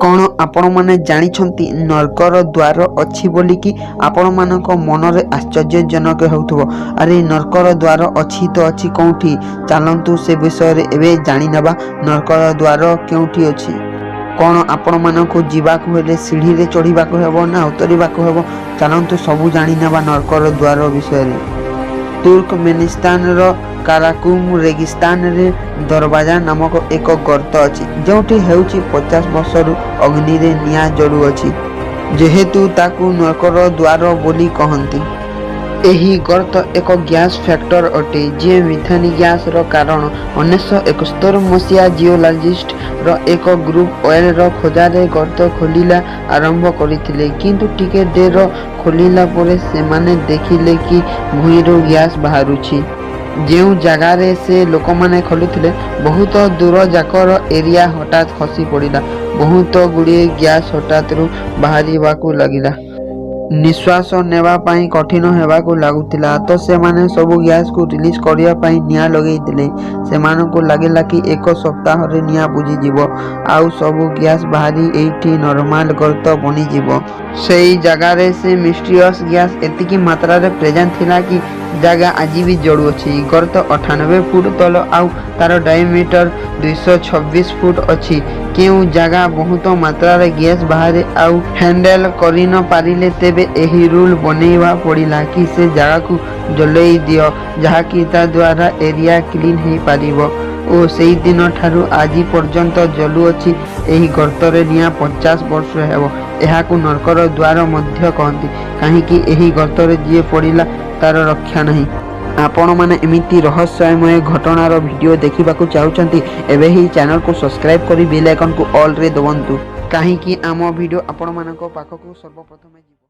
କ'ଣ ଆପଣମାନେ ଜାଣିଛନ୍ତି ନର୍କର ଦ୍ୱାର ଅଛି ବୋଲିକି? ଆପଣମାନଙ୍କ ମନରେ ଆଶ୍ଚର୍ଯ୍ୟଜନକ ହେଉଥିବ, ଆରେ, ନର୍କର ଦ୍ୱାର ଅଛି ତ ଅଛି କେଉଁଠି? ଚାଲନ୍ତୁ, ସେ ବିଷୟରେ ଏବେ ଜାଣିନେବା, ନର୍କର ଦ୍ୱାର କେଉଁଠି ଅଛି। କ'ଣ ଆପଣମାନଙ୍କୁ ଯିବାକୁ ହେଲେ ସିଢ଼ିରେ ଚଢ଼ିବାକୁ ହେବ ନା ଉତରିବାକୁ ହେବ? ଚାଲନ୍ତୁ, ସବୁ ଜାଣିନେବା ନର୍କର ଦ୍ୱାର ବିଷୟରେ। ତୁର୍କମେନିସ୍ତାନର କାରାକୁମ ରେଗିସ୍ତାନରେ ଦରବାଜା ନାମକ ଏକ ଗର୍ତ୍ତ ଅଛି, ଯେଉଁଠି ହେଉଛି 50 ବର୍ଷରୁ ଅଗ୍ନିରେ ନିଆଁ ଜଳୁଅଛି। ଯେହେତୁ ତାକୁ ନର୍କର ଦ୍ୱାର ବୋଲି କହନ୍ତି। ଏହି ଗର୍ତ୍ତ ଏକ ଗ୍ୟାସ୍ ଫ୍ୟାକ୍ଟର ଅଟେ, ଯିଏ ମିଥେନ୍ ଗ୍ୟାସର କାରଣ। 1971 ମସିହା ଜିଓଲୋଜିଷ୍ଟର ଏକ ଗ୍ରୁପ ଅଏଲର ଖୋଜାରେ ଗର୍ତ୍ତ ଖୋଳିବା ଆରମ୍ଭ କରିଥିଲେ। କିନ୍ତୁ ଟିକେ ଡେର ଖୋଳିଲା ପରେ ସେମାନେ ଦେଖିଲେ କି ଭୂଇଁରୁ ଗ୍ୟାସ୍ ବାହାରୁଛି। ଯେଉଁ ଜାଗାରେ ସେ ଲୋକମାନେ ଖୋଳୁଥିଲେ, ବହୁତ ଦୂର ଯାକର ଏରିଆ ହଠାତ୍ ଖସି ପଡ଼ିଲା। ବହୁତ ଗୁଡ଼ିଏ ଗ୍ୟାସ୍ ହଠାତ୍ରୁ ବାହାରିବାକୁ ଲାଗିଲା। ନିଶ୍ୱାସ ନେବା ପାଇଁ କଠିନ ହେବାକୁ ଲାଗୁଥିଲା। ତ ସେମାନେ ସବୁ ଗ୍ୟାସକୁ ରିଲିଜ କରିବା ପାଇଁ ନିଆଁ ଲଗେଇଦେଲେ। ସେମାନଙ୍କୁ ଲାଗିଲା କି ଏକ ସପ୍ତାହରେ ନିଆଁ ବୁଝିଯିବ ଆଉ ସବୁ ଗ୍ୟାସ୍ ବାହାରି ଏଇଠି ନର୍ମାଲ ଗର୍ତ୍ତ ବନିଯିବ। ସେଇ ଜାଗାରେ ସେ ମିଷ୍ଟ୍ରିୟସ୍ ଗ୍ୟାସ୍ ଏତିକି ମାତ୍ରାରେ ପ୍ରେଜେଣ୍ଟ ଥିଲା କି ଜାଗା ଆଜି ବି ଜଳୁଅଛି। ଗର୍ତ୍ତ 98 ଫୁଟ ତଳ ଆଉ ତାର ଡାଇମିଟର 226 ଫୁଟ ଅଛି। କେଉଁ ଜାଗା ବହୁତ ମାତ୍ରାରେ ଗ୍ୟାସ୍ ବାହାରେ ଆଉ ହ୍ୟାଣ୍ଡେଲ କରି ନ ପାରିଲେ, ତେବେ ଏହି ରୁଲ ବନେଇବା ପଡ଼ିଲା କି ସେ ଜାଗାକୁ ଜଲେଇ ଦିଅ, ଯାହାକି ତା ଦ୍ୱାରା ଏରିଆ କ୍ଲିନ୍ ହେଇପାରିବ। ଓ ସେଇଦିନ ଠାରୁ ଆଜି ପର୍ଯ୍ୟନ୍ତ ଜଳୁଅଛି ଏହି ଗର୍ତ୍ତରେ ନିଆଁ 50 ବର୍ଷ ହେବ। ଏହାକୁ ନର୍କର ଦ୍ୱାର ମଧ୍ୟ କହନ୍ତି, କାହିଁକି ଏହି ଗର୍ତ୍ତରେ ଯିଏ ପଡ଼ିଲା ତାର ରକ୍ଷା ନାହିଁ। ଆପଣମାନେ ଏମିତି ରହସ୍ୟମୟ ଘଟଣାର ଭିଡ଼ିଓ ଦେଖିବାକୁ ଚାହୁଁଛନ୍ତି, ଏବେ ହିଁ ଚ୍ୟାନେଲକୁ ସବସ୍କ୍ରାଇବ୍ କରି ବେଲ୍ ଆଇକନକୁ ଅଲ୍ରେ ଦବାନ୍ତୁ, କାହିଁକି ଆମ ଭିଡ଼ିଓ ଆପଣମାନଙ୍କ ପାଖକୁ ସର୍ବପ୍ରଥମେ ଯିବ।